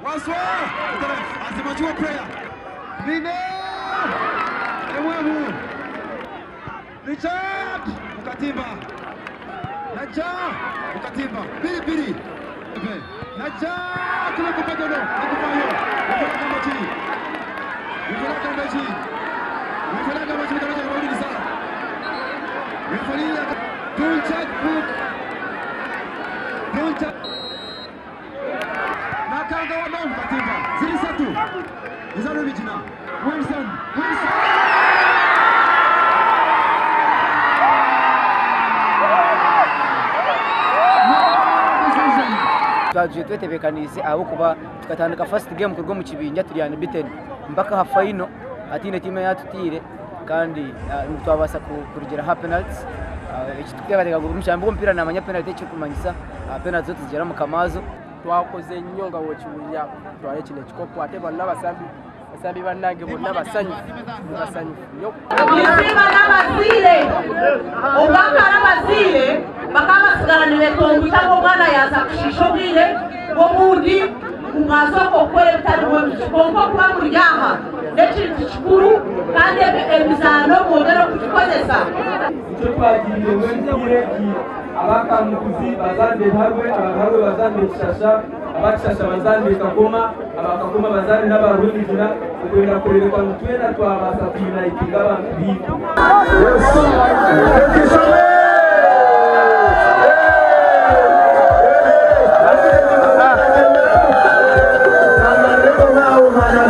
Waswa Azimachiwa prayer Bine Emwemu Richard Mukatimba Naja Mukatimba Biri biri Naja Kule kupadono Nikufayo Wifela kambachi Wifela kambachi Wifela kambachi Wifela kambachi Wifela Tunchak Book Tunchak Nakanga wa Nom Katimba ziri satu Izaro Bijina Wilson Wilson Twagire twetebeekaniise ahabw'okuba tukatandika first game kuruga omu kibinja turi unbeaten mpaka aha final hataine tiimu eyatutiire kandi twabaasa kurugira aha penalties. Eki turikuteekateeka ngu omusambi gw'omupiira naamanya penalty eki erikumanyisa, penalty zo tuzigyera mukama waazo. Twakoze nnyo nga bw'okiwulira tutwale kino ekikopo ate bonna abasambi basambi bannange bonna basanyufu basanyufu nnyo. Ninsiima n'abazaire obwakare abazaire bakaba batsigara nibetonguta ngu omwana yaaza kushiisha obwire bw'obundi ngu mwazooka okukora ebitarimu ebiki kwonka okuba muri aha n'ekintu kikuru kandi emizaano mwongere okugikozesa. Nikyo twagiire mbwenu emipiira egi, aba Kamukuzi bazaanire Biharwe, aba Biharwe bazaanire Kishasha, aba Kishasha bazaanire Kakoma, aba Kakoma bazaanire n'aba Rwemigyera okwenda kureebeka ngu twena twabaasa kuyunayitinga abantu baitu. Yes. Thank you so much.